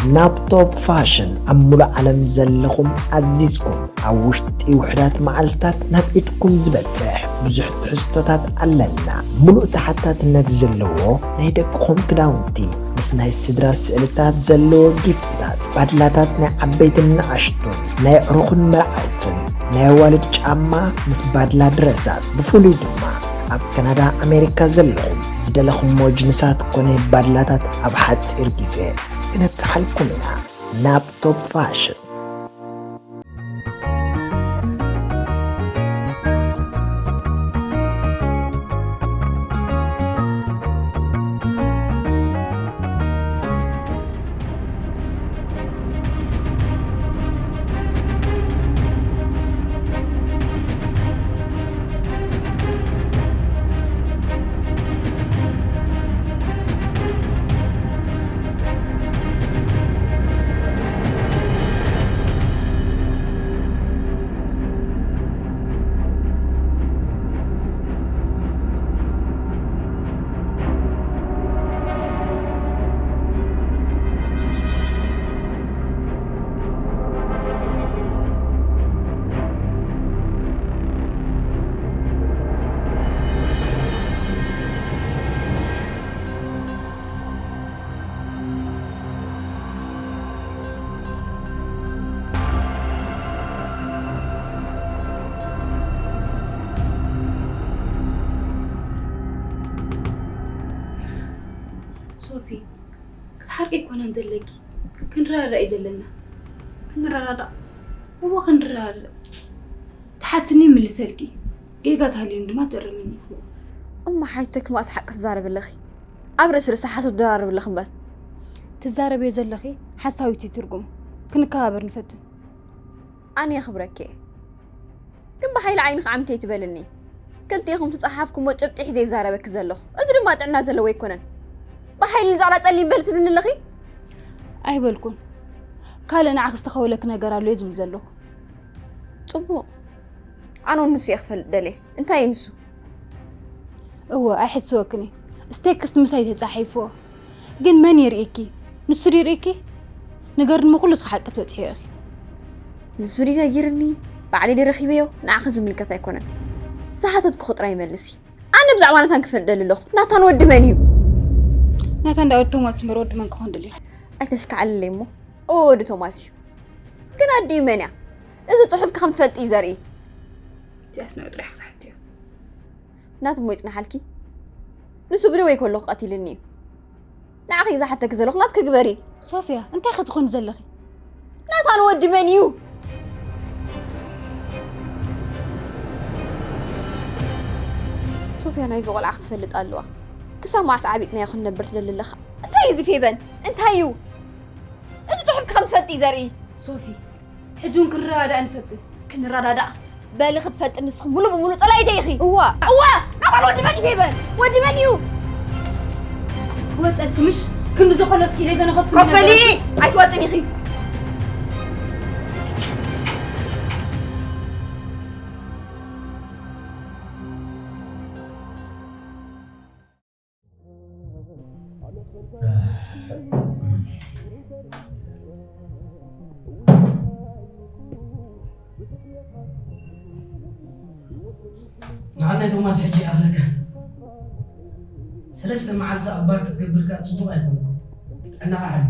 ናብ ቶፕ ፋሽን ኣብ ሙሉእ ዓለም ዘለኹም ኣዚዝኩም ኣብ ውሽጢ ውሑዳት መዓልታት ናብ ኢድኩም ዝበጽሕ ብዙሕ ትሕዝቶታት ኣለና። ሙሉእ ተሓታትነት ዘለዎ ናይ ደቅኹም ክዳውንቲ ምስ ናይ ስድራ ስእልታት ዘለዎ ጊፍትታት፣ ባድላታት ናይ ዓበይትን ንኣሽቱን፣ ናይ ኣዕሩኽን መርዓውትን፣ ናይ ኣዋልድ ጫማ ምስ ባድላ ድረሳት፣ ብፍሉይ ድማ ኣብ ካናዳ ኣሜሪካ ዘለኹም ዝደለኹሞ ጅንሳት ኮነ ባድላታት ኣብ ሓጺር ግዜ ክነብጽሓልኩም ኢና። ናብ ቶፕ ፋሽን። ሶፊ፣ ክትሓርቂ ኣይኮነን ዘለኪ፣ ክንረዳዳእ እዩ ዘለና። ክንረዳዳእ? እዎ፣ ክንረዳዳእ። ትሓትኒ ይምልሰልኪ፣ ጌጋ ተሃልዩኒ ድማ ተርምኒ። እሞ ሓይተክ ማስ ሓቂ ትዛረቢ ኣለኺ? ኣብ ርእሲ ርእሲ ሓሶት ትደራረቢ ኣለኺ እምበር። ትዛረብዮ ዘለኺ ሓሳዊት እዩ ትርጉሙ። ክንከባበር ንፈትን። ኣነ የኽብረኪ እየ። ግን ብሓይሊ ዓይንኺ ዓምተይ ትበልኒ። ክልቲኹም ትጸሓፍኩሞ ጭብጢ ሒዘ ይዛረበኪ ዘለኹ። እዚ ድማ ጥዕና ዘለዎ ኣይኮነን። ብሓይሊ ንዛዕባ ጸሊም በሊ ትብልኒ ኣለኺ? ኣይበልኩን። ካልእ ንዓኺ ዝተኸወለኪ ነገር ኣሎ እየ ዝብል ዘለኹ። ጽቡቕ። ኣነ እውን ንሱ እየ ክፈልጥ ደልየ። እንታይ እዩ ንሱ? እወ፣ ኣይሕስወክን እየ። ስቴክስት ምሳይ ተጻሒፍዎ። ግን መን ይርእየኪ? ንሱ ድዩ ይርእየኪ? ንገርኒ እሞ ኩሉ እቲ ሓቂ ትበጽሕዮ ኢኺ። ንሱ ድዩ ነጊርኒ? ባዕለይ ድየ ረኺበዮ? ንዓኺ ዝምልከት ኣይኮነን። ዝሓተትኩኺ ጥራይ መልሲ። ኣነ ብዛዕባ ናታን ክፈልጥ ደሊ ኣለኹ። ናታን ወዲ መን እዩ? ናታን ዳ ወዲ ቶማስ እምበር ወዲ መን ክኾን ደሊኺ? ኣይተሽካዕልለይ እሞ። እወ ወዲ ቶማስ እዩ። ግን ኣዲኡ መን እያ? እዚ ጽሑፍኪ ከም ትፈልጢ እዩ ዘርኢ። እዚኣስ ንዑ ጥራሕ ክትሓትዮ። ናቱ እሞ ይጽናሓልኪ። ንሱ ብደወይ ከለኹ ቀቲልኒ እዩ። ንዓኺ እዩ ዝሓተኪ ዘለኹ፣ ናትኪ ግበሪ። ሶፍያ፣ እንታይ ኢኺ ትኾኒ ዘለኺ? ናታን ወዲ መን እዩ? ሶፍያ ናይዚ ቆልዓ ክትፈልጥ ኣለዋ። ክሳብ መዓስ ዓቢጥናዮ ክንነብር ትደሊ ኣለኻ? እንታይ እዩ እዚ ፌቨን? እንታይ እዩ? እዚ ጽሑፍኪ ከም ትፈልጢ እዩ ዘርኢ። ሶፊ፣ ሕጂ እውን ክንረዳዳእ ንፈትን። ክንረዳዳእ? በሊ ክትፈልጢ ንስኺ ሙሉ ብሙሉ ጸላኢተይ ኢኺ። እዋ። እዋ! ናባል ወዲ መን እዩ ፌቨን? ወዲ መን እዩ? ክወጸልኪ ምሽ? ክንዲ ዝኾነ እስኪ ኢለ ገና ኮፍ ኮፍ በሊ! ኣይትወጽን ኢኺ። ንዓናይ ቶማስ ሕጂ ይኣኽለካ። ሰለስተ መዓልቲ ኣብ ባር ክትገብር ከኣ ጽቡቕ ኣይኮነን። ጥዕናኻ ሓሉ።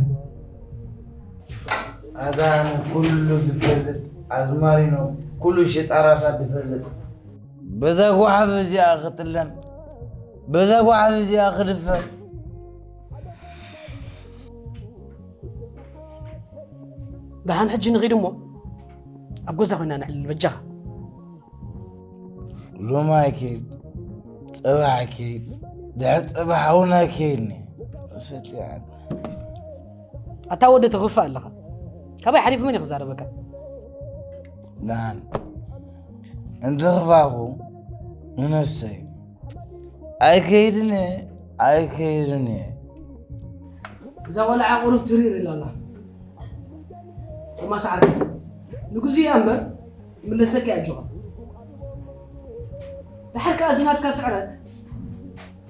ኣታ ኣነ ኩሉ ዝፈልጥ ኣዝማሪኖ ኩሉ ሽጣራታት ዝፈልጥ። በዛ ጓሓፍ እዚኣ ክትለም፣ በዛ ጓሓፍ እዚኣ ክድፈር። ደሓን ሕጂ ንኺድ እሞ ኣብ ገዛ ኮይና ነዕልል በጃኻ። ሎሚ ኣይከይድ፣ ጽባሕ ኣይከይድ፣ ድሕሪ ጽባሕ እውን ኣይከይድኒ። ሰትያን። ኣታ ወዲ ትኽፋእ ኣለኻ። ካባይ ሓሊፉ መን እዩ ክዛረበካ? ደሓን። እንተኽፋእኹ ንነብሰይ። ኣይከይድን እየ፣ ኣይከይድን እየ። እዛ ቆልዓ ቁሩብ ትሪር ኢላ ኣላ። ቶማስ ዓርከይ፣ ንግዜኡ እያ እምበር፣ ይምለሰኪ ኣጆኻ። ድሓር ከኣ እዚ ናትካ ስዕረት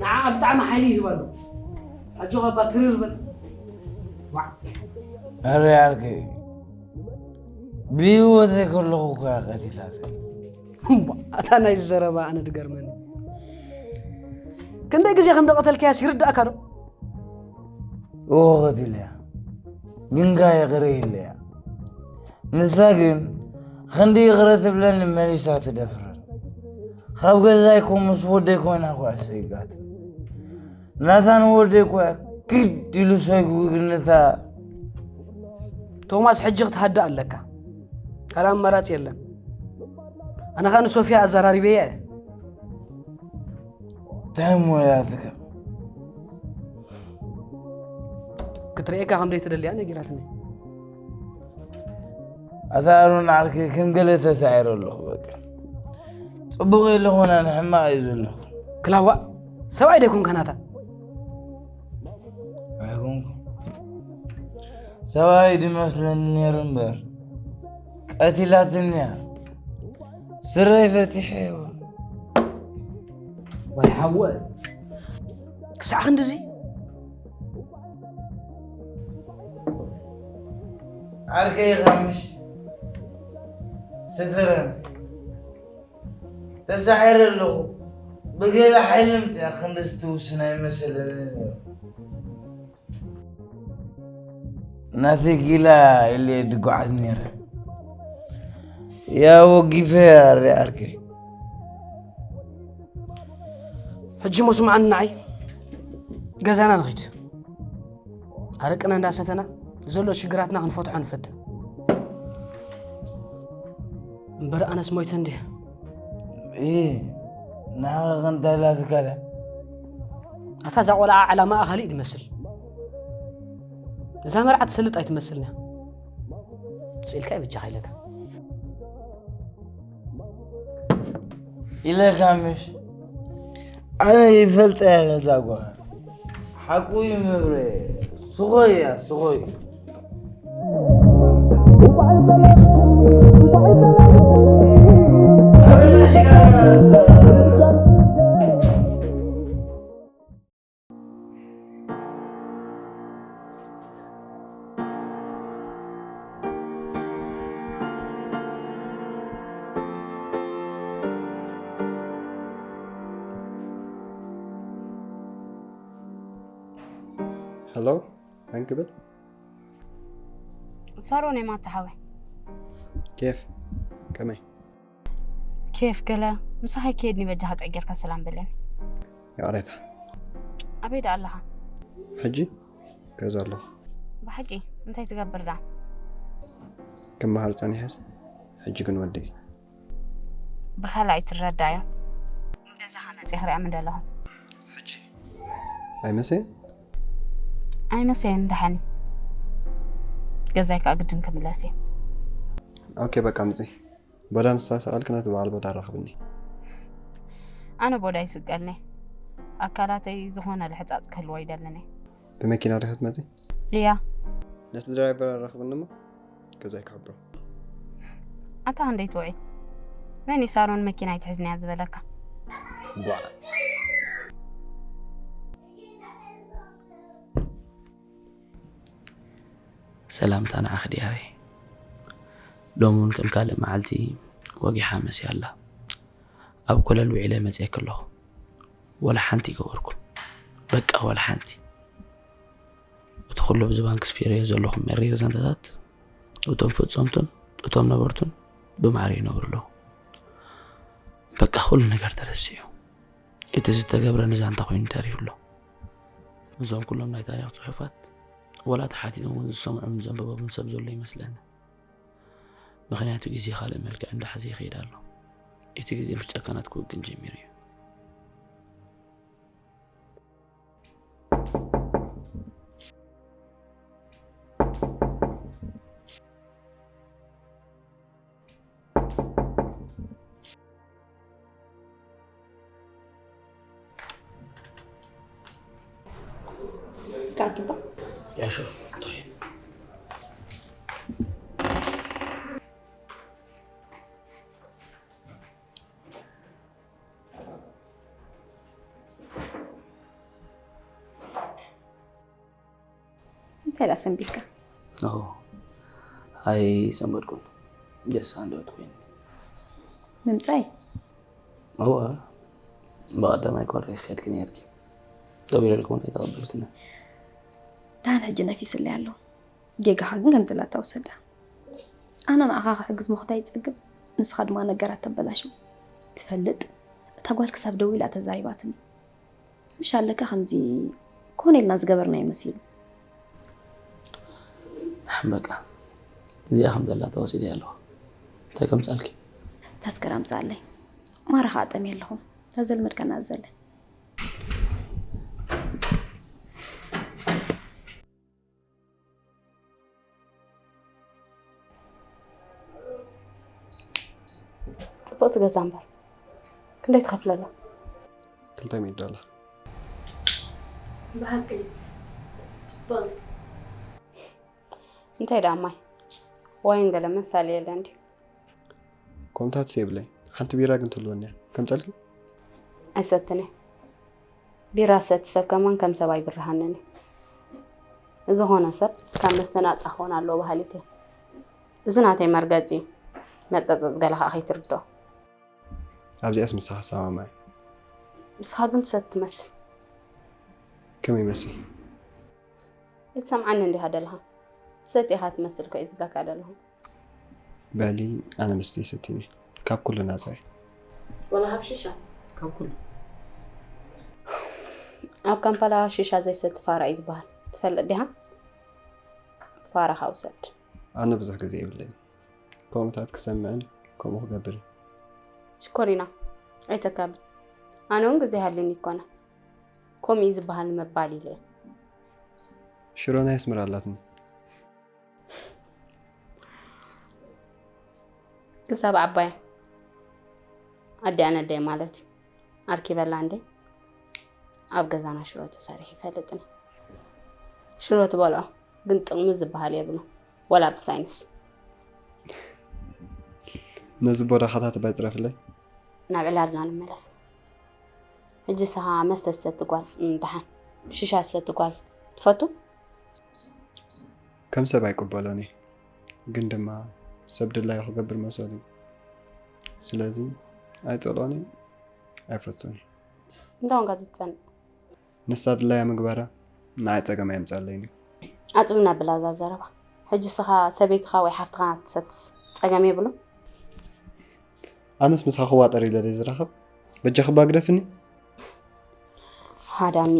ንዓኣ ብጣዕሚ ሓይሊ ይህባ ኣሎ። ኣጆኻ እባ ትሪር በል። ዋዕ። ኣረ ዓርከይ፣ ብህይወተይ ከለኹ እኳ እያ ቀቲላትኒ። እምቧ፣ ኣታ ናይ ዘረባ ኣነ ድገርመኒ። ክንደይ ግዜ ከም ደቐተልካያስ ይርዳእካ ዶ? እወ፣ ቀቲለያ፣ ግንካ ይቕረ ኢለያ። ንሳ ግን ክንዲ ይቕረ ትብለኒ፣ መሊሳ ትደፍረኒ። ካብ ገዛይ ኮ ምስ ወደይ ኮይና እኳ እያ ሰይጋትኒ። ናታን ወደይ እኳ ኪድ ኢሉ ሰጉ ግንታ። ቶማስ፣ ሕጂ ክትሃድእ ኣለካ። ካልእ ኣማራጺ የለን። ኣነ ኸኣ ንሶፊያ ኣዘራሪበያ እየ። እንታይ እሞ ኢላትካ? ክትርእየካ ከም ዘይትደልያ ነጊራትኒ። ኣታ ኣሮን ዓርከይ፣ ከም ገለ ተሳዒረ ኣለኹ በቃ። ጽቡቕ የለኹን፣ ኣነ ሕማቕ እየ ዘለኹ። ክላዋእ፣ ሰብኣይ ዶ ኣይኮንካን ኣታ? ኣይኮንኩን። ሰብኣይ ድመስለኒ ነይሩ እምበር፣ ቀቲላትኒ እያ። ስረይ ፈቲሐ። ወይ ሓወ፣ ክሳዕ ክንድዚ? ዓርከይ ኻምሽ፣ ስትረን፣ ተሳዒረ ኣለኹ። ብገለ ሓይሊ ምጽኣ ክንድዚ ትውስን ኣይመሰለንን ነይሩ። ናተይ ጊላ ኢለ ድጓዓዝ ነይረ። ያ ወጊፈ ኣረ ዓርከይ። ሕጂ ሞ ስምዓኒ ንዓይ፣ ገዛና ንኺድ። ኣረቅና እንዳሰተና ዘሎ ሽግራትና ክንፈትሖ ንፈትን። እምበር ኣነስ ሞይተ እንድየ። እ፣ ንዓኻ ከ እንታይ ኢላትካ ድያ? ኣታ እዛ ቆልዓ ዕላማኣ ካልእ እዩ ድመስል። እዛ መርዓት ትሰልጥ ኣይትመስልን እያ። ስኢልካ እዩ በጃኻ ኢለካ። ኢለካ ምሽ? ኣነ ይፈልጠ እየ ነዛ ጓል። ሓቁ እዩ መብሬ። ስኾይ እያ፣ ስኾይ። ሄሎ፣ መን ክብል? ሳሮን እየ ማታ ሓወይ። ኬፍ፣ ከመይ? ኬፍ ገለ፣ ምሳኻ ይከየድኒ በጃኻ ጥዑይ ጌርካ ሰላም በለኒ። ይቕሬታ። ኣበይ ደኣ ኣለኻ? ሕጂ ገዛ ኣለኹ። ብሓቂ እንታይ ትገብር ደኣ? ክመሃር ጸኒሐስ፣ ሕጂ ግን ወዲኤ። ብኻልእ ኣይትረዳዮ። ንገዛኻ መጺኣ ክሪኣ ምደለኹ። ሕጂ ኣይመሰየን? ኣይመሰየን፣ ደሓን እዩ። ገዛይ ከኣ ግድን ክምለስ እየ። ኦኬ፣ በቃ ምጺ። ቦዳ ምስ ተሳእልኪ ነቲ በዓል ቦዳ ኣራኽብኒ። ኣነ ቦዳ ይስቀልኒ። ኣካላተይ ዝኾነ ልሕጻጽ ክህልዎ ኣይደልን እየ። ብመኪና ዲኺ ክትመጺ? እያ። ነቲ ድራይቨር ኣራኽብኒ እሞ ገዛይ ክሕብሮ። ኣታ ክንደይ ትውዒ? መን እዩ ሳሮን መኪና ኣይትሕዝንያ ዝበለካ? ቧዕ። ሰላምታ ንዓኺ ድያረይ። ሎሚ እውን ከም ካልእ መዓልቲ ወጊሓ መስያ ኣላ። ኣብ ኮለል ውዒለ መጺኤኪ ኣለኹ። ወላ ሓንቲ ኣይገበርኩን። በቃ ወላ ሓንቲ። እቲ ኩሉ ኣብዚ ባንክ ስፊረዮ ዘለኹ መሪር ዛንታታት፣ እቶም ፈጸምቱን እቶም ነበርቱን ብማዕረ ይነብሩ ኣለዉ። በቃ ኩሉ ነገር ተረሲዑ። እቲ ዝተገብረ ንዛንታ ኮይኑ ተሪፉ ኣሎ። እዞም ኩሎም ናይ ታሪኽ ጽሑፋት፣ ወላ ተሓቲቶም እውን ዝሰምዖምን ዘንበቦምን ሰብ ዘሎ ይመስለኒ። ምኽንያቱ ግዜ ካልእ መልክዕ እንዳሓዘ ይኸይድ ኣሎ። እቲ ግዜ ምስ ጨካናት ክውግን ጀሚሩ እዩ። كاتبة. يا شو؟ طيب. እንታይ ደኣ ሰንቢድካ? ኦ፣ ኣይሰንበድኩን። ጀስ ሃንደበት ኮይኑ። ምምጻይ? እወ፣ ብቐዳማይ ኮረይ ክኸድኪ ነይርኪ። ደዊለልኪ እውን ኣይተቐበልክን። ደሓን ሕጂ ነፊስለይ ኣሎ። ጌጋኻ ግን ከም ዘላታ ውሰዳ። ኣነ ንዓኻ ክሕግዝ ምኽታይ ይጸግም፣ ንስኻ ድማ ነገራት ተበላሹ። ትፈልጥ፣ እታ ጓል ክሳብ ደዊላ ተዛሪባትኒ። ምሽ ኣለካ ከምዚ ኮነ ኢልና ዝገበርናዮ መሲሉ። በቃ፣ እዚኣ ከም ዘላ ተወሲደ ኣለኹ። እንታይ ከምጻልኪ? ተስከር ኣምጻለይ። ማራ ኸኣ ጠምየ ኣለኹ። እታ ዘልመድካና ዘለ። ጽቡቕ ትገዛ እምበር። ክንደይ ትኸፍለላ? ክልተ ሚእቲ ዶላር። ብሓቂ ጽቡቕ። እንታይ ደኣ ማይ? ዋይን ገለ መሳሊ የለን ድዩ? ከምታት የብለይ። ሓንቲ ቢራ ግን ትህልወኒ እያ። ከምጸልኪ? ኣይሰትን እየ። ቢራ ዝሰቲ ሰብ ከማን ከም ሰብ ኣይብርሃንን እዩ። ዝኾነ ሰብ ካብ መስተ ናጻ ክኾን ኣለዎ በሃሊት እየ። እዚ ናተይ መርገጺ እዩ። መጸጸጽ ገለ ከኣ ከይትርድኦ። ኣብዚኣስ ምሳኻ ሰማማዕ። ንስኻ ግን ትሰቲ ትመስል። ከመይ ይመስል? ኣይትሰምዓኒ እንዲኻ ደለኻ። ትሰቲ ኢኻ ትመስል እኮ እየ ዝብለካ ደለኹ። በሊ፣ ኣነ መስተ ይሰትይኒ። ካብ ኩሉ ናጻ እየ። ወላ ካብ ሽሻ? ካብ ኩሉ። ኣብ ካምፓላ ሽሻ ዘይሰቲ ፋራ እዩ ዝበሃል። ትፈልጥ ዲኻ? ፋራኻ ውሰድ። ኣነ ብዙሕ ግዜ የብለይን። ከምኡታት ክሰምዕን ከምኡ ክገብርን። ሽኮሪና፣ ኣይተካብድ። ኣነ እውን ግዜ ሃልዩኒ ይኮነ። ከምኡ እዩ ዝበሃል ንምባል ኢለ እየ። ሽሮ ናይ ኣስመራ ኣላትኒ። ክሳብ ዓባያ ኣዲኣ ነደይ ማለት እዩ። ኣርኪበላ እንዴ? ኣብ ገዛና ሽሮ ተሰሪሑ ይፈልጥን እዩ። ሽሮ ትበልዖ፣ ግን ጥቕሚ ዝበሃል የብሉ። ወላ ብሳይንስ። ነዚ ቦዳኻታት ባይ ጽረፍለይ። ናብ ዕላልና ንመለስ። ሕጂ ንስኻ መስተ ትሰቲ ጓል፣ እም፣ ደሓን ሽሻ ትሰቲ ጓል ትፈቱ? ከም ሰብ ኣይቅበሎን እየ፣ ግን ድማ ሰብ ድላዩ ክገብር መሰሉ እዩ። ስለዚ ኣይጸልኦን እየ፣ ኣይፈቱን እየ። እንታይ ኮንካ ዘይትጸንዕ? ንሳ ድላያ ምግባራ ንዓይ ጸገም ኣየምጻለይን እዩ። ኣጽብና ብላዛ ዘረባ። ሕጂ ንስኻ ሰበይትኻ ወይ ሓፍትኻ ትሰትስ ጸገም የብሉን? ኣነስ ምሳኻ ክዋጠር ኢለ ድየ ዝራኸብ? በጃኺ እባ ግደፍኒ። ሃዳሚ።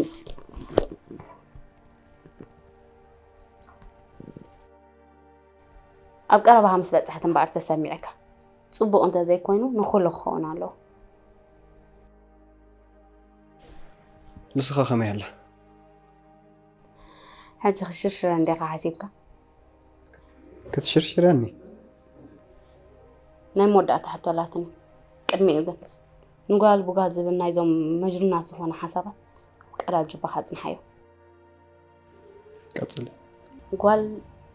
ኣብ ቀረባኻ ምስ በጻሕት እምበኣር ተሰሚዑካ። ጽቡቕ እንተ ዘይኮይኑ ንኹሉ ክኸውን ኣለዎ። ንስኻ ከመይ ኣላ? ሕጂ ክሽርሽረን ዲኻ ሓሲብካ? ክትሽርሽረኒ? ናይ መወዳእታ ሕቶ ኣላትኒ። ቅድሚኡ ግን፣ ንጓል ብጓል ዝብል ናይዞም መጅኑናት ዝኾነ ሓሳባት ቀዳድ ጁባኻ ኣጽንሓዮ። ቀጽሊ። ጓል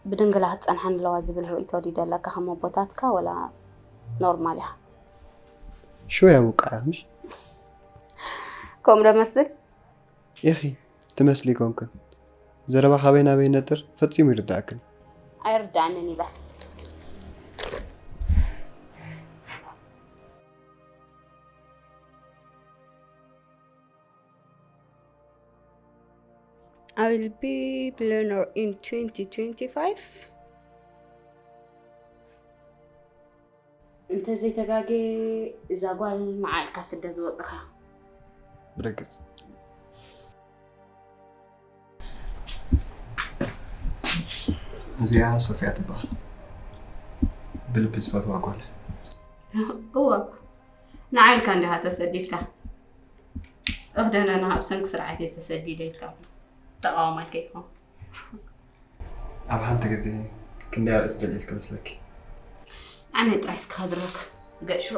ብድንግላ ክትጸንሓኒ ኣለዋ ዝብል ርእይቶ ድዩ ደለካ ከም ኣቦታትካ ወላ ኖርማል ኢኻ? ሽወያ ውቃዕ ኢኻ ምሽ? ከምኡ ዶ መስል? ኢኺ ትመስሊ ኮንክን። ዘረባ ካበይ ናበይ ነጥር ፈጺሙ ይርዳእክን። ኣይርዳእንን ይበል። I will be billionaire in twenty twenty-five. እንተዘይተጋጌ እዛ ጓል ንዓልካ ስደት ዝወፅኻ። ብርግፅ። እዚኣ ሶፊያ ትበሃል። ብልቢ ዝፈትዋ ጓል። እወ፣ ንዓልካ እንዲኻ ተሰዲድካ። እኽደነና ኣብ ሰንኪ ስርዓት እየ ተሰዲደ ኢልካ ተቃዋማይ ከይትኾን። ኣብ ሓንቲ ግዜ ክንደይ ኣርእስቲ ደልየልኪ መስለኪ? ኣነ ጥራይ እስኪ ከድረካ ገጭሮ።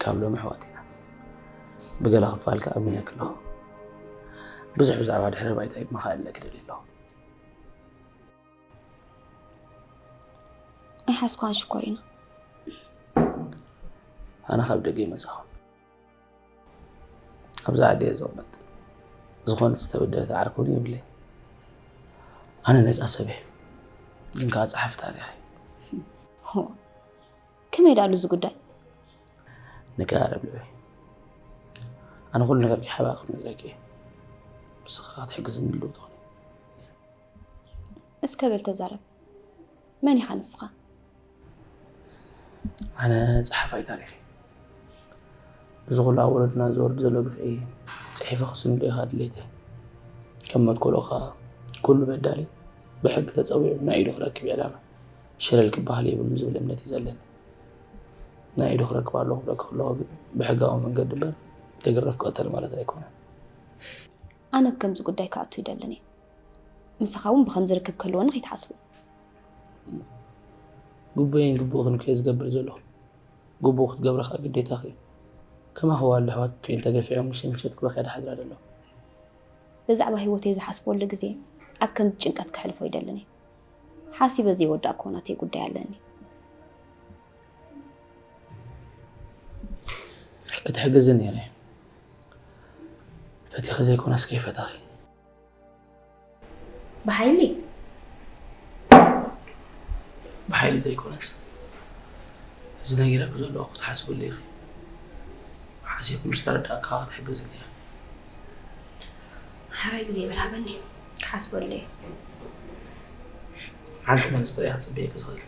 ካብ ሎሚ ኣሕዋት ኢና። ብገለ ክፋልካ ኣሚነኪ ኣለኹ። ብዙሕ ብዛዕባ ድሕረ ባይታይ ድማ ክእለኪ ደልየ ኣለኹ። ኣይሓስኳን ሽኮሪና። ኣነ ካብ ደገ ይመጻኹ። ኣብዚ ዓዲ እየ ዝቕመጥ። ዝኾነት ዝተበደለት ዓርኪ እውን የብለይ። ኣነ ነፃ ሰብ እየ፣ ግን ከዓ ጸሓፊ ታሪኽ እየ። ሆ፣ ከመይ ዳኣሉ እዚ ጉዳይ? ንቀራረብ ልበይ። ኣነ ኩሉ ነገር ከይሓባእኩ ክነግረኪ እየ። ንስኻ ክትሕግዝኒ ድልው ትኾኒ። እስከ በል ተዛረብ። መን ኢኻ ንስኻ? ኣነ ጸሓፋይ ታሪኽ እየ። እዚ ኩሉ ኣብ ወለድና ዝወርድ ዘሎ ግፍዒ ጽሒፈ ክስንዶ ኢኻ ድሌተይ። ከም መትኮሎ ኸኣ ኩሉ በዳሊ ብሕጊ ተጸዊዑ ናይ ኢዱ ክረክብ እዩ ዕላማ። ሸለል ክበሃል የብሉን ዝብል እምነት እዩ ዘለኒ። ናይ ኢዱ ክረክብ ኣለዎ ክብለኪ ከለኹ ግን ብሕጋዊ መንገዲ እምበር ክግረፍ ክቕተል ማለት ኣይኮነን። ኣነ ኣብ ከምዚ ጉዳይ ክኣቱ ይደልን እየ። ምሳኻ እውን ብኸምዚ ርክብ ክህልወኒ ከይትሓስቡ። ግቡእን ግቡእኽን እኮ እየ ዝገብር ዘለኹ። ግቡእ ክትገብሪ ከዓ ግዴታኺ እዩ። ከማኺ ዋልዶ ኣሕዋት ኮይን ተገፊዖም ምሸት ምሸት ክበኽያ ድሓድራ ዘለዋ። ብዛዕባ ህይወተይ ዝሓስበሉ ግዜ ኣብ ከምዚ ጭንቀት ከሕልፎ ይደልን እየ። ሓሲበ ዘይወዳእክዎ ናተይ ጉዳይ ኣለኒ። ክትሕግዝኒ ኢኺ። ፈቲኺ ዘይኮነስ ከይፈተኺ። ብሓይሊ? ብሓይሊ ዘይኮነስ እዚ ነጊረኪ ዘለኹ ክትሓስብሉ ኢኺ። ሓሲብኪ ምስ ተረዳእኪ ከዓ ክትሕግዝኒ ኢኺ። ሕራይ ግዜ በል ሃበኒ፣ ክሓስበሉ እየ። ሓንቲ መልሲ ጥራይ እየ ክጽበየኪ ዝኽእል።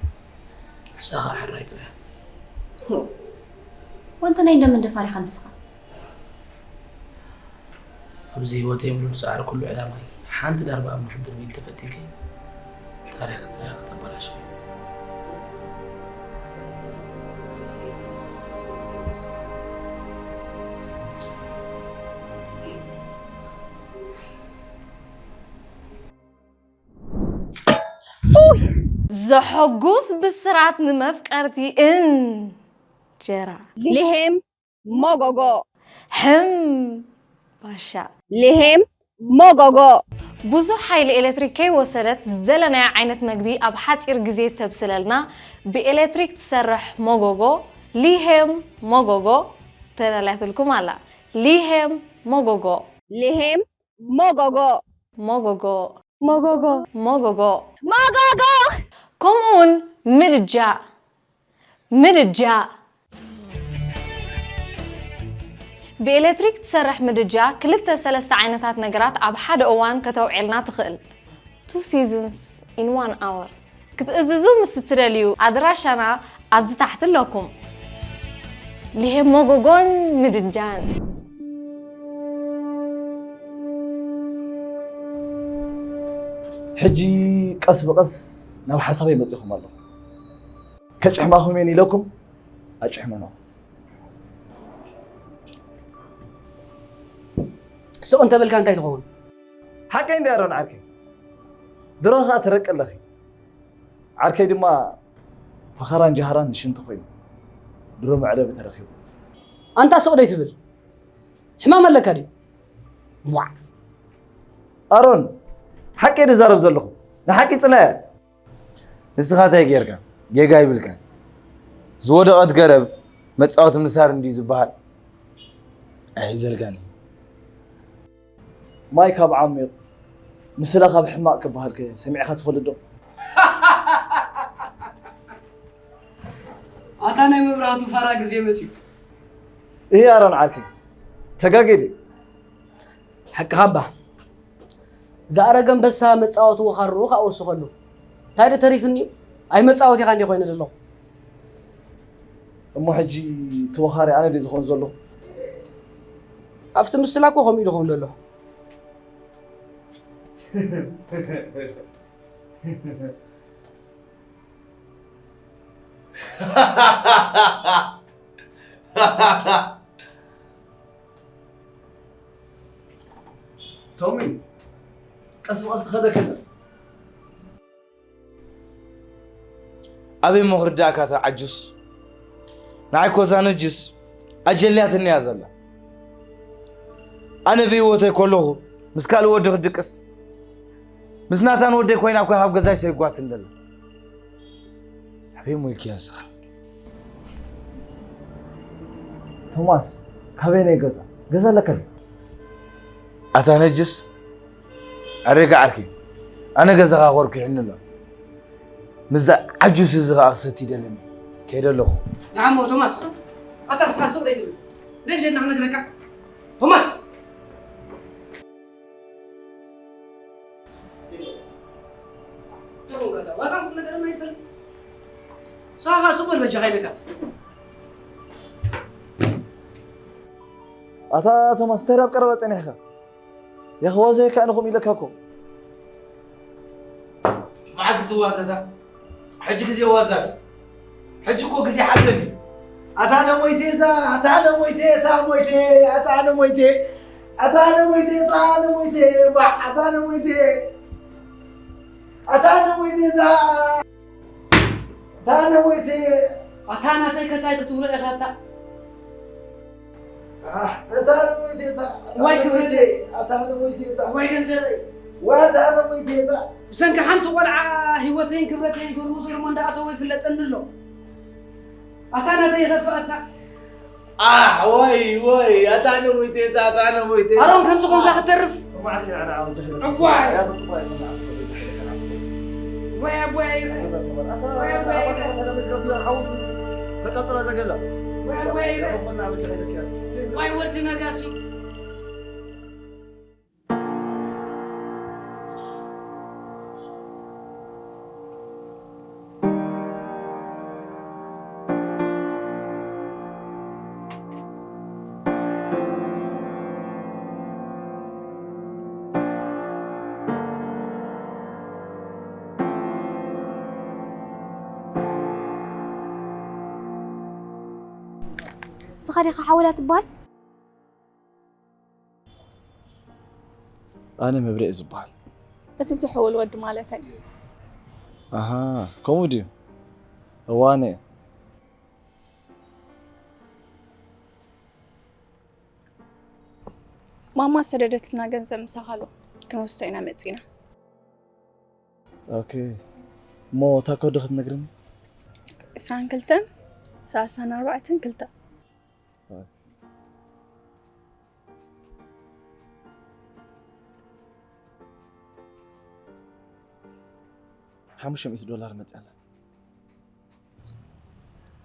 ንሳ ከዓ ሕራይ ጥራይ እያ። ወንተ ናይ እንደምን ደፋር ኢኻ ንስኻ? ኣብዚ ህይወተይ ሙሉእ ዝጸዓርኩሉ ዕላማይ ሓንቲ ዳርባ እማ ክትድርብይኒ ተፈቲንኪ ታሪኽ ክትሪኣ ከተበላሽዊ። ዘሐጉስ ብስራት ንመፍቀርቲ እንጀራ። ሊሄም ሞጎጎ። ሕም ባሻ። ሊሄም ሞጎጎ። ብዙሕ ሓይሊ ኤሌክትሪክ ከይወሰደት ዝደለናዮ ዓይነት መግቢ ኣብ ሓፂር ግዜ ተብስለልና ብኤሌክትሪክ ትሰርሕ ሞጎጎ ሊሄም ሞጎጎ ተዳልያትልኩም ኣላ። ሊሄም ሞጎጎ። ሊሄም ሞጎጎ። ሞጎጎ። ሞጎጎ። ሞጎጎ። ሞጎጎ። ከምኡ እውን ምድጃ። ምድጃ። ብኤሌክትሪክ ትሰርሕ ምድጃ ክልተ ሰለስተ ዓይነታት ነገራት ኣብ ሓደ እዋን ከተውዕልና ትኽእል። Two seasons in one hour። ክትእዝዙ ምስ እትደልዩ ኣድራሻና ኣብዚ ታሕቲ ኣለኩም። ሊሄም ሞጎጎን ምድጃን። ሕጂ ቀስ ብቐስ ናብ ሓሳበይ መጺኹም ኣለኹ። ከጭሕማኹም እየን ኢለኩም ኣጭሕመኖ። ስቕ እንተበልካ እንታይ ትኸውን? ሓቀይ እንዲ ኣሮን ዓርከይ። ድሮ ኸኣ ትረቂ ኣለኺ። ዓርከይ ድማ ፈኸራን ጃህራን ንሽንቲ ኮይኑ ድሮ መዕለቢ ተረኺቡ። ኣንታ ስቕ ደይ ትብል? ሕማም ኣለካ ድዩ? ቧዕ። ኣሮን፣ ሓቂ እየ ዝዛረብ ዘለኹ። ንሓቂ ጽላያ። ንስኻ እንታይ ጌርካ? ጌጋ ኣይብልካን። ዝወደቐት ገረብ መጻወቲ ምሳር እንድዩ ዝበሃል። ኣይሕዘልካን እዩ። ማይ ካብ ዓሚቕ፣ ምስላ ካብ ሕማቕ ክበሃል ከ ሰሚዕካ ትፈልጥ ዶ? ኣታ ናይ መብራህቱ ፋራ ግዜ መጺኡ። እሂ ኣሮን ዓርከይ፣ ተጋግየ ድየ? ሓቅኻ እባ። ዝኣረገ ኣንበሳ መጻወቲ ወኻሩ ከኣ ወስኸሉ። እንታይ ዶ ተሪፍኒ እዩ? ኣይ መጻወቲኻ እንድየ ኮይነ ዘለኹ። እሞ ሕጂ እቲ ወኻሪ ኣነ ድየ ዝኾን ዘለኹ? ኣብቲ ምስላ እኮ ከምኡ ኢሉ ኸውን ዘሎ። ቶሚ፣ ቀስ ብቐስ ትኸደ ከለ። ኣበይ እሞ ክርዳእካ እታ ዓጁስ? ንዓይ እኮ እዛ ነጅስ ኣጀልያትኒ እያ ዘላ። ኣነ ብህይወተይ ከለኹ ምስ ካልእ ወዲ ክትድቅስ፣ ምስ ናታን ወደይ ኮይና እኮ ካብ ገዛይ ሰይጓትኒ ዘላ። ኣበይ እሞ ኢልክያ ንስኻ? ቶማስ፣ ካበየናይ ገዛ? ገዛ ኣለካ ድዩ? ኣታ ነጅስ፣ ኣሬጋ ዓርከይ፣ ኣነ ገዛኻ ኮርኩ ይሕኒ ኣሎ። ምስዛ ዓጁስ እዚ ኸኣ ክሰቲ ይደልን። ከይደ ኣለኹ። ንዓሞ ቶማስ፣ ኣታ ስኻ ስቕ ዘይትብል። ደጀና ክነግረካ። ቶማስ! ደኹም ጋታ፣ ዋዛ ቁም ነገር ኣይፈልጥ። ሳኻ ስቕ በል በጃኻ ኢለካ። ኣታ ቶማስ፣ እንታይ ዳብ ቀረባ ጸኒሕካ? ያኽ ዋዛ የካ ኣነ ከምኡ ኢለካ እኮ። መዓዝ ክትዋዘታ? ሕጂ ግዜ ዋዛ ድዩ? ሕጂ እኮ ግዜ ሓዘን እዩ። ኣታ ነሞይቴ እታ፣ ኣታ ነሞይቴ እታ ሞይቴ፣ ኣታ ነሞይቴ፣ ኣታ ነሞይቴ እታ ነሞይቴ፣ ባዕ፣ ኣታ ነሞይቴ፣ ኣታ ነሞይቴ እታ፣ ኣታ ነሞይቴ። ኣታ ናተይ ከታይ ክትብሎ ኢኻ ኣታ? ኣታ ነሞይቴታ፣ ኣታ ዋይ ነሞይቴ፣ ክብረተይ። ኣታ ነሞይቴታ። ዋይ ገንዘበይ። ዋይ ኣታ ነሞይቴታ። ብሰንኪ ሓንቲ ቆልዓ ህይወተይን ክብረተይን ጆርሞ ጆርሞ እንዳኣተወ ይፍለጠኒ ኣሎ። ኣታ ናተይ የኸፍኣታ። ኣሕ፣ ወይ፣ ወይ፣ ኣታ ነሞይቴታ፣ ኣታ ነሞይቴታ። ኣሮን ከም ዝኾንካ ክትተርፍ። እዋይ። ወይ ኣቦይ ኣይረ። ወይ ኣቦይ ኣይረ። ተቃጥላ እዛ ገዛ። ወይ ኣቦይ ኣይረ። ወይ ወዲ ነጋሲ። ንስኻ ዲኻ ሓወላ ትበሃል? ኣነ መብሬ እየ ዝበሃል። እቲ ዝሕውል ወዲ ማለተይ። ኣሃ፣ ከምኡ ድዩ? እዋነ። ማማ ሰደደትና ገንዘብ ምሳኻ ኣሎ፣ ክንወስዶ ኢና መጺና። ኦኬ። እሞ እታ ኮድ ክትነግርኒ? ዕስራን ክልተን፣ ሰላሳን ኣርባዕተን፣ ክልተ። ሓሙሽተ ሚእቲ ዶላር መጽኣና።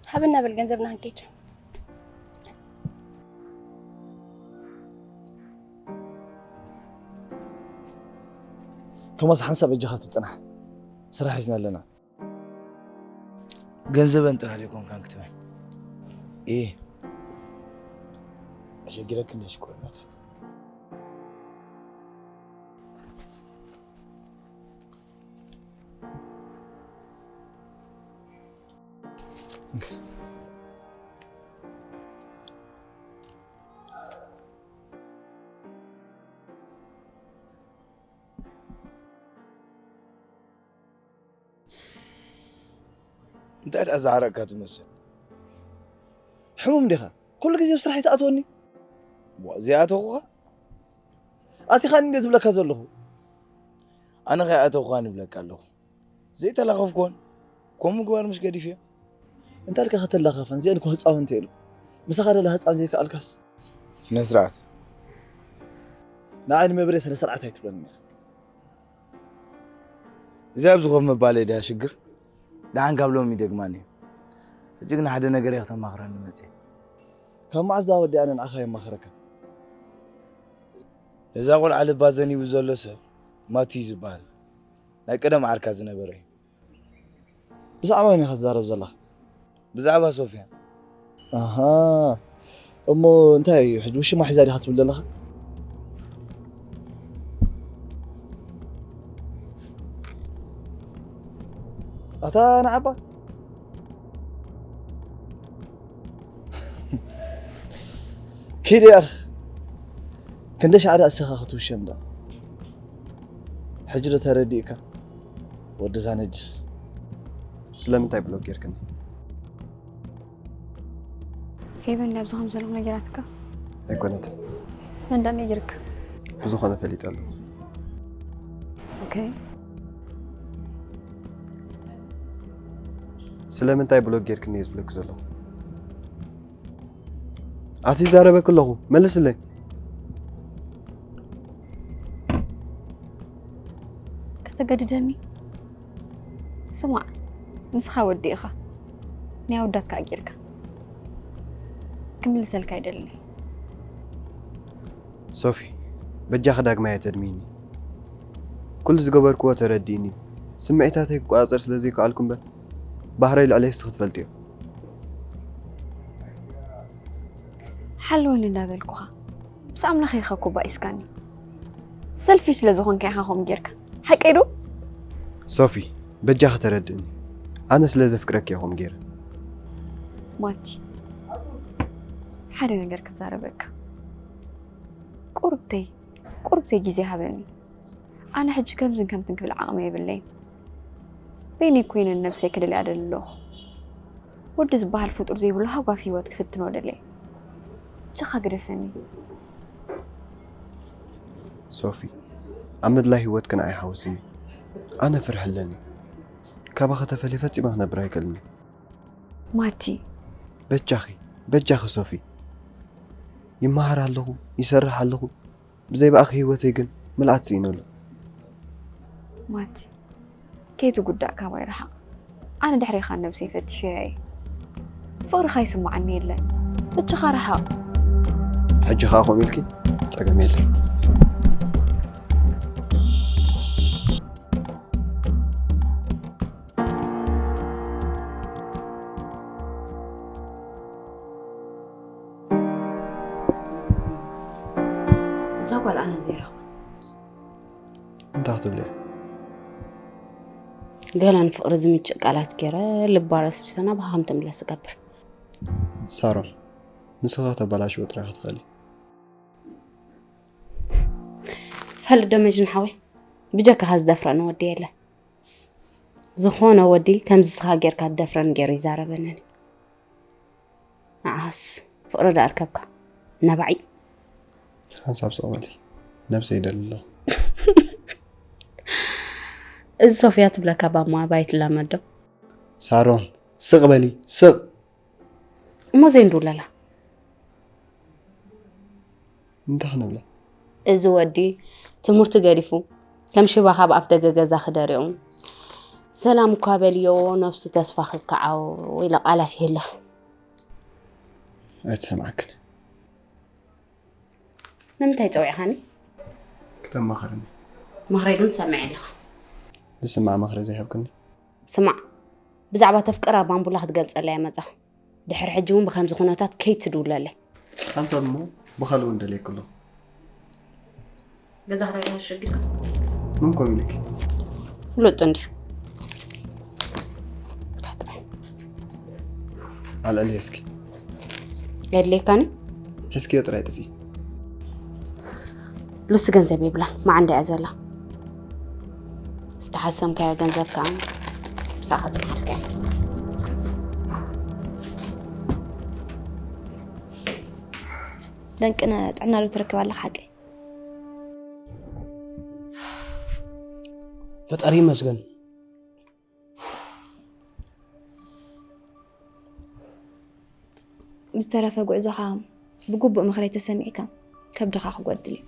ሃብና በል ገንዘብና ክንከይድ። ቶማስ፣ ሓንሳብ እጅኻ ትጽናሕ። ስራሕ ሒዝና ኣለና። ገንዘበን ጥራሕ ደይኮንካን ክትበን። እየ። ኣሸጊረክ እንደ ሽኮርናታት። እንታይ ደኣ ዝዓረቕካ ትመስል? ሕሙም ዲኻ? ኩሉ ግዜ ኣብ ስራሕ ኣይትኣትወኒ? እሞ ዘይኣተኹኻ? ኣቲኻኒ እንደ ዝብለካ ዘለኹ። ኣነ ከይኣተኹኻን እብለካ ኣለኹ። ዘይተላኸፍኩዎን፣ ከምኡ ምግባር ምሽ ገዲፍዮ። እንታይ ኢልካ ከተላኸፈን? እዚአን እኮ ህፃውንቲ ኢሉ። ምሳኻ ደላ ህፃን ዘይከኣልካስ? ስነ ስርዓት። ንዓይ ንመብሬ ስነ ስርዓት ኣይትብለኒ ኢኻ። እዚ ኣብዚ ኮፍ ምባለይ ድያ ሽግር? ደሓን ካብ ሎሚ ይደግማኒ እዩ። ሕጂ ግን ሓደ ነገር እየ ክተማኽረኒ መፅየ። ካብ መዓዝ ዳ ወዲ ኣነ ንዓኻ የማኽረካ? ነዛ ቆልዓ ልባ ዘኒቡ ዘሎ ሰብ ማቲ እዩ ዝበሃል። ናይ ቀደም ዓርካ ዝነበረ እዩ። ብዛዕባ መን ኢኻ ትዛረብ ዘለኻ? ብዛዕባ ሶፍያ። ኣሃ። እሞ እንታይ እዩ ሕጂ ውሽማ ሒዛ ዲኻ ትብል ዘለኻ? ኣታ ንዓባ። ኪድ ያኽ። ክንደይ ሻዕ ደኣ እስኻ ክትውሸም ደኣ? ሕጂ ዶ ተረዲእካ? ወዲ ዛነጅስ። ስለምንታይ ብሎክ ጌርክኒ? ፌበን ዳብዚ ከም ዘለኹ ነጊራትካ? ኣይኮነትን። መን ዳ ነጊርካ? ብዝኾነ ፈሊጠ ኣለኹ። ኦኬ። ስለምንታይ ብሎክ ጌርክኒ እየ ዝብለኪ ዘለኹ። ኣቲ ይዛረበኪ ኣለኹ፣ መልስለይ። ከታ ተገድደኒ? ስማዕ፣ ንስኻ ወዲ ኢኻ፣ ናይ ኣወዳት ከኣ ጌርካ። ክምልሰልካ ኣይደልን። ሶፊ፣ በጃኺ ዳግማይ ኣተድሚኒ። ኩሉ ዝገበርክዎ ተረዲእኒ። ስምዒታተይ ክቆጻጸር ስለ ዘይከኣልኩ እምበር፣ ባህረይ ልዕለይ ንስኺ ትፈልጥዮ። ሓለወኒ እንዳበልኩኻ፣ ምስ ኣምላኽ ኢኻ እኮ ባኢስካኒ። ሰልፊሽ ስለ ዝኾንካ ኢኻ ከምኡ ጌርካ። ሓቀይ ዶ? ሶፊ፣ በጃኺ ተረድእኒ። ኣነ ስለ ዘፍቅረኪ እየ ከምኡ ጌረ። ማቲ፣ ሓደ ነገር ክዛረበካ። ቁርብተይ፣ ቁርብተይ ግዜ ሃበኒ። ኣነ ሕጂ ከምዝን ከምትን ክብል ዓቕሚ የብለይን። በይነይ ኮይነ ንነብሰይ ክደልያ ደሊ ኣለኹ። ወዲ ዝበሃል ፍጡር ዘይብሉ ሃጓፍ ህይወት ክፍትኖ ደልየ። እጃኻ ግደፈኒ። ሶፊ፣ ኣብ ምድላይ ህይወትኪ ንዓይ ሓውስኒ። ኣነ ፍርሒ ኣለኒ። ካባኺ ተፈልየ ፈጺመ ክነብር ኣይክእልን። ማቲ፣ በጃኺ፣ በጃኺ ሶፊ። ይመሃር ኣለኹ፣ ይሰርሕ ኣለኹ። ብዘይ ብኣኺ ህይወተይ ግን ምልኣት ስኢነሉ። ማቲ፣ ከይትጉዳእ ካባይ ርሓቕ። ኣነ ድሕሬኻ ነብሰይ ፈቲሸያ እየ። ፍቕርኻ ይስምዓኒ የለን። እጅኻ ርሓቕ። ሕጂ ኸኣ ከምኡ ኢልኪ? ጸገም የለን። እዛ ጓል ኣነ ዘይረኽባ። እንታይ ክትብሊ እያ? ገለ ንፍቕሪ ዝምችእ ቃላት ገይረ ልባ ረስሪሰ ናባኻ ከም ትምለስ እገብር። ሳሮን፣ ንስኻ ከተበላሽዎ ጥራይ ክትኽእሊ። ትፈልጥ ዶ መጅን ሓወይ፣ ብጀካኻ ዝደፍረኒ ወዲ የለ። ዝኾነ ወዲ ከምዚ ስኻ ጌርካ ትደፍረኒ ገይሩ ይዛረበንን። ንዓኻስ ፍቕሪ ዶ ኣርከብካ? ነባዒ። ሓንሳብ ስቕ በሊ፣ ነብሰይ ይደሊ ኣለኹ። እዚ ሶፍያ ትብለካ ባማ ባይ ትላመድ ዶ? ሳሮን፣ ስቕ በሊ፣ ስቕ። እሞ ዘይንድውለላ። እንታይ ክንብላ? እዚ ወዲ ትምህርቱ ገዲፉ ከም ሽባ ካብ ኣፍ ደገ ገዛ ክደሪቑ፣ ሰላም እኳ በልዮ ነብሱ ተስፋ ክከዓው ኢለ ቃላት ይህልኽ። ኣይትሰምዓክን። ንምንታይ ጸዊዕኻኒ? ክተማኸርኒ። ምኽረይ ግን ትሰምዕ ኣለኻ። ዝስማዕ ምኽሪ ዘይሃብክኒ። ስማዕ፣ ብዛዕባ ተፍቅራ ባምቡላ ክትገልጸለይ እያ መጻኹ። ድሕሪ ሕጂ እውን ብኸምዚ ኩነታት ከይትድውለለይ። ሓንሳብ እሞ ብኻልእ እውን ደልየኪ ኣለኹ። ገዛ ክራይ ተሸጊርካ? መን ኮም ኢሉኪ? ፍሉጥ እንድዩ። እካ ጥራይ። ኣልዕልዮ እስኪ። የድልየካኒ? ሒዝክዮ ጥራይ ጥፍኢ። ሉሲ ገንዘብ የብላን፣ መዓንዳ እያ ዘላ። ዝተሓሰምካዮ ገንዘብ ከዓ ምሳኻ ፅንሓልካ እያ። ደንቅነ ጥዕና ዶ ትረክብ ኣለኻ ሓቀይ? ፈጣሪ ይመስገን። ዝተረፈ ጉዕዞኻ ብግቡእ ምኽረይ ተሰሚዕካ ከብድኻ ክጎድል እዩ።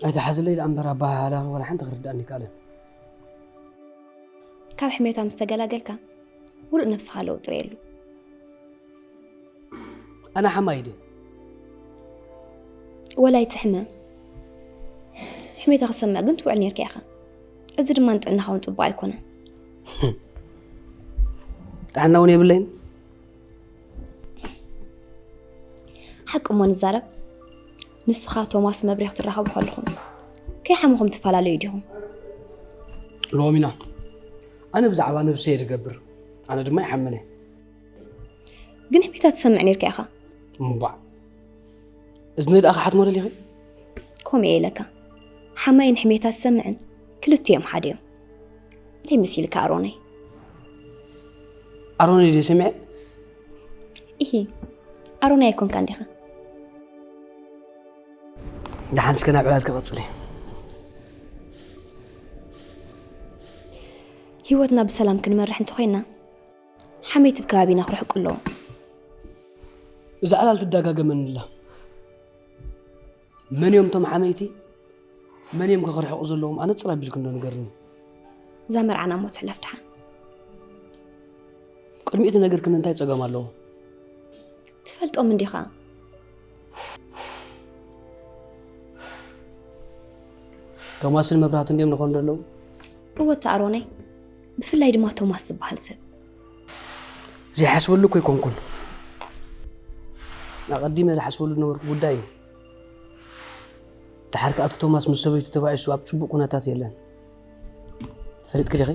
ኣይትሓዝለይ ደኣ እምበር ኣበሃህላኺ ወላ ሓንቲ ክርድኣኒ ኣይከኣለን። ካብ ሕሜታ ምስ ተገላገልካ ሙሉእ ነብስኻ ለውጢ ርእየሉ። ኣነ ሓማይ ድየ? ወላ ኣይትሕመ። ሕሜታ ክሰምዕ ግን ትውዕል ነርካ ኢኻ። እዚ ድማ ንጥዕናኻ እውን ጽቡቕ ኣይኮነን። ጥዕና እውን የብለይን። ሓቂ እሞ ንዛረብ፣ ንስኻ ቶማስ መብሬ ክትራኸቡ ከለኹም ከይሓመኹም ትፈላለዩ ዲኹም? ሮሚና፣ ኣነ ብዛዕባ ነብሰይ እየ ዝገብር። ኣነ ድማ ይሓምን እየ። ግን ሕሜታ ትሰምዕ ነርካ ኢኻ። እምቧዕ፣ እዝኒ ደኣ ክሓትሞ ደሊኺ? ከምኡ እየ ኢለካ። ሓማይን ሕሜታ ዝሰምዕን ክልቲኦም ሓደ እዮም። እንታይ መሲልካ ኣሮነይ? ኣሮነይ ድየ ሰሚዐ? ኢሂ፣ ኣሮነይ ኣይኮንካን ዲኻ? ደሓን እስከ ናብ ዕላል ክቐጽል እየ። ህይወትና ብሰላም ክንመርሕ እንተኾይንና ሓመይቲ ብከባቢና ክርሕቁ ኣለዎም። እዛ ዕላል ትደጋገመኒ ኣላ። መን እዮም እቶም ሓመይቲ? መን እዮም ከኽርሕቑ ዘለዎም? ኣነጽር ኣቢልኪ እንዶ ንገርኒ። እዛ መርዓና እሞ ትሕለፍ ደሓን። ቅድሚ እቲ ነገርክን እንታይ ጸገም ኣለዎ? ትፈልጦም እንዲኻ? ቶማስን መብራህትን ድዮም ንኾን ዘለዉ? እወ፣ ኣሮነይ። ብፍላይ ድማ ቶማስ ዝበሃል ሰብ። ዘይሓስበሉ እኮ ኣይኮንኩን። ኣቐዲመ ዝሓስበሉ ዝነበርኩ ጉዳይ እዩ። ደሓር ከኣ እቲ ቶማስ ምስ ሰበይቱ ተባኢሱ ኣብ ጽቡቕ ኩነታት የለን። ፈሊጥኪ ዲኺ?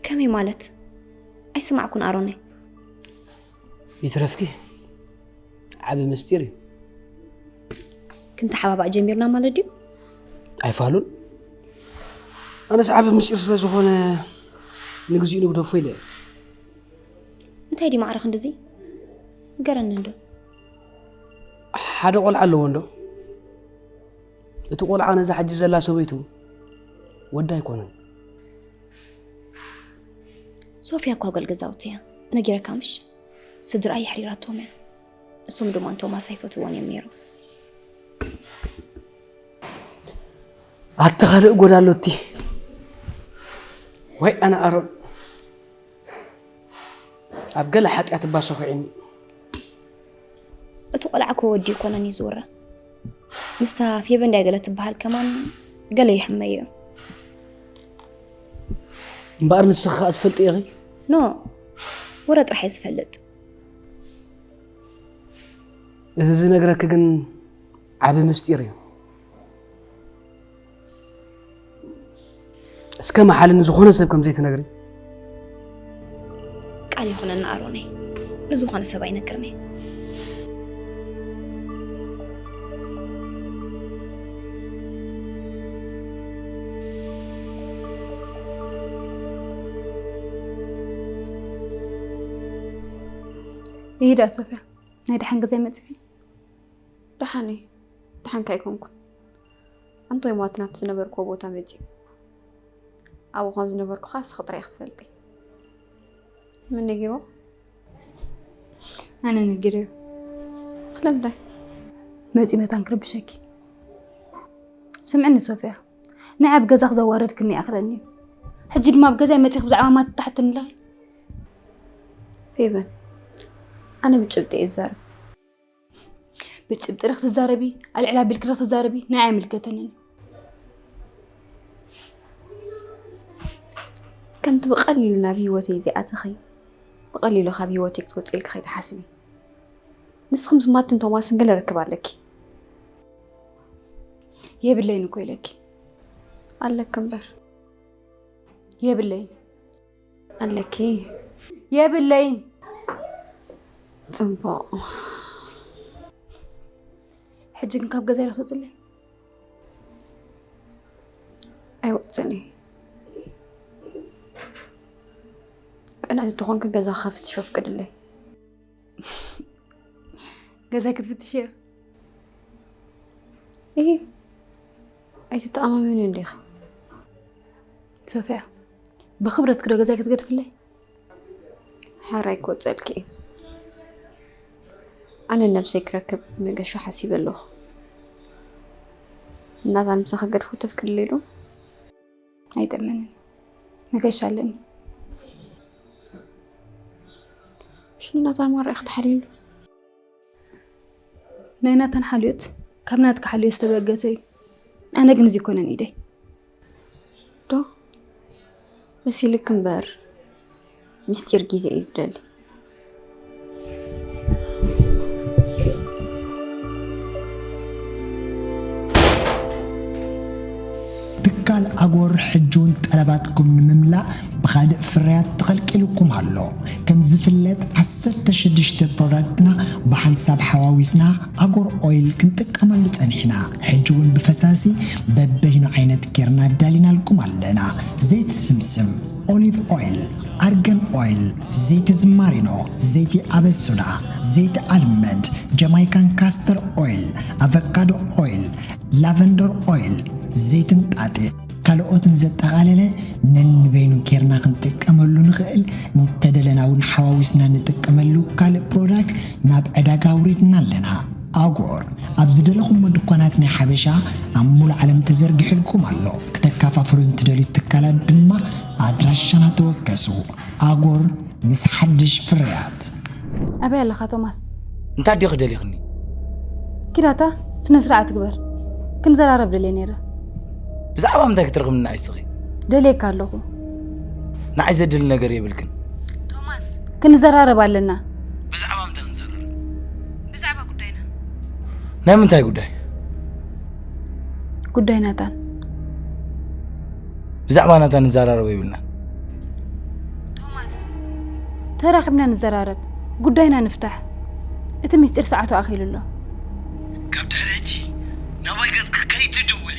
ከመይ ማለት? ኣይሰማዕኩን ኣሮነይ። ይትረፍኪ። ዓቢ ምስጢር እዩ። ክንተሓባባእ ጀሚርና ማለት ድዩ? ኣይፋሉን። ኣነስ ዓቢ ምስጢር ስለ ዝኾነ ንግዚኡ ንግደፎ ኢለ እየ። እንታይ ድዩ ማዕረ ክንድዚ? ንገረኒ እንዶ። ሓደ ቆልዓ ኣለዎ እንዶ? እቲ ቆልዓ ነዛ ሕጂ ዘላ ሰበይቱ ወዳ ኣይኮነን። ሶፊያ እኳ ጓል ገዛውቲ እያ። ነጊረካ ምሽ? ስድራ የሕሪራቶም እያ። እሶም ድማ ንቶማስ ኣይፈትዎን እዮም ነይሮም። ኣቲ ካልእ ጎዳሎቲ። ወይ ኣነ ኣሮን። ኣብ ገለ ሓጢኣት እባ ሰኹዒኒ። እቲ ቆልዓ እኮ ወዲ ኣይኮነን እዩ ዝውረ። ምስታ ፌበ እንዳይ ገለ ትበሃል ከማን ገለ ይሕመዮ። እምበኣር ንስኺ ከኣ ትፈልጢ ኢኺ? ኖ፣ ወረ ጥራሕ እየ ዝፈልጥ። እዚ ዝነግረኪ ግን ዓቢ ምስጢር እዩ። እስከ መሓልኒ ዝኾነ ሰብ ከም ዘይትነግሪ። ቃል ይኹነና ኣሮነይ፣ ንዝኾነ ሰብ ኣይነግርን እየ። ይሂዳ ሶፊያ፣ ናይ ደሓን ግዜ መጺኺ? ደሓን እየ። ደሓንካ ኣይኮንኩን። ኣንቶይ ሟት ናብቲ ዝነበርክዎ ቦታ መጺኡ። ኣብኡ ከም ዝነበርኩ ኸኣ እስኺ ጥራይ ኢኺ ትፈልጢ። መን ነጊርዎ? ኣነ ነጊረዮ። ስለምንታይ? መጺኡ መታን ክርብሸኪ። ስምዕኒ ሶፊያ፣ ንዓይ ኣብ ገዛኺ ዘዋረድክኒ ይኣኽለኒ እዩ። ሕጂ ድማ ኣብ ገዛይ መጺኺ ብዛዕባ ማት ትሓትኒ ኣለኺ? ፌቨን፣ ኣነ ብጭብጢ እየ ዝዛረብ። ብጭብጢ ዲኺ ትዛረቢ፣ ኣልዕል ኣቢልኪ ዲኺ ትዛረቢ፣ ንዓይ ኣይምልከተንን። ከምቲ ብቐሊሉ ናብ ህይወተይ ዝኣተኺ፣ ብቐሊሉ ካብ ህይወተይ ክትወፂ ኢልኪ ከይትሓስቢ። ንስኺ ምስ ማትን ቶማስን ገለ ርክብ ኣለኪ። የብለይን እኮ ኢለኪ። ኣለኪ እምበር። የብለይን። ኣለኪ። የብለይን። ጽቡቕ። ሕጂ ግን ካብ ገዛይ ዶ ክትወጽለይ? ኣይወጽእን እየ። ቅንዕቲ ተኾንኪ ገዛ ክፍትሾ ፍቅድለይ። ገዛይ ክትፍትሽዮ? እሂ፣ ኣይትተኣማመኒ እንዲኺ። ሶፊያ፣ ብኽብረትኪ ዶ ገዛይ ክትገድፍለይ? ሓራይ ክወጸልኪ እየ። ኣነ ነብሰይ ክረክብ መገሻ ሓሲበ ኣለኹ። እናታ ንምሳኺ ክገድፎ ተፍቅድለይ ዶ? ኣይጠመንን። መገሻ ኣለኒ። ሽም ናታን ማራ ኢኺ ትሓልይሉ። ናይ ናታን ሓልዮት ካብ ናትካ ሓልዮት ዝተበገሰ እዩ። ኣነ ግን እዚ ኣይኮነን ኢደይ። ዶ? መሲልክ እምበር። ምስጢር ግዜ እዩ ዝደሊ። ትካል ኣጎር ሕጂ እውን ጠለባትኩም ንምምላእ ብኻልእ ፍርያት ተኸልቂሉኩም ኣሎ። ከም ዝፍለጥ ዓሰርተ ሽዱሽተ ፕሮዳክትና ብሓንሳብ ሓዋዊስና ኣጎር ኦይል ክንጥቀመሉ ጸኒሕና። ሕጂ እውን ብፈሳሲ በበይኑ ዓይነት ጌርና ኣዳሊናልኩም ኣለና። ዘይቲ ስምስም፣ ኦሊቭ ኦይል፣ ኣርገን ኦይል፣ ዘይቲ ዝማሪኖ፣ ዘይቲ ኣበሱዳ፣ ዘይቲ ኣልመንድ፣ ጀማይካን ካስተር ኦይል፣ ኣቨካዶ ኦይል፣ ላቨንደር ኦይል፣ ዘይቲ እንጣጢዕ፣ ካልኦትን ዘጠቓለለ ነንበይኑ ጌርና ክንጥቀመሉ ንኽእል፣ እንተደለና እውን ሓዋዊስና ንጥቀመሉ ካልእ ፕሮዳክት ናብ ዕዳጋ ኣውሪድና ኣለና። ኣጎር ኣብ ዝደለኹሞ ድኳናት ናይ ሓበሻ ኣብ ሙሉእ ዓለም ተዘርጊሑልኩም ኣሎ። ክተካፋፍሉ እንትደልዩ ትካላት ድማ ኣድራሻና ተወከሱ። ኣጎር ምስ ሓድሽ ፍርያት። ኣበይ ኣለኻ ቶማስ? እንታይ ድዩ ክደሊኽኒ? ኪዳታ ስነ ስርዓት ግበር። ክንዘራረብ ደልየ ነይረ። ብዛዕባ ምንታይ ክትረኽብኒ ንዓይ እስኺ? ደልየካ ኣለኹ። ንዓይ ዘድሊ ነገር የብልክን። ቶማስ ክንዘራረብ ኣለና። ብዛዕባ ምንታይ ክንዘራረብ? ብዛዕባ ጉዳይና። ናይ ምንታይ ጉዳይ? ጉዳይ ናታን። ብዛዕባ ናታን ንዘራረብ የብልናን። ቶማስ ተራኺብና ንዘራረብ። ጉዳይና ንፍታሕ። እቲ ምስጢር ሰዓቱ ኣኺሉ ኣሎ። ካብ ድሕሪ ሕጂ ናባይ ገጽኪ ከይትድውሊ።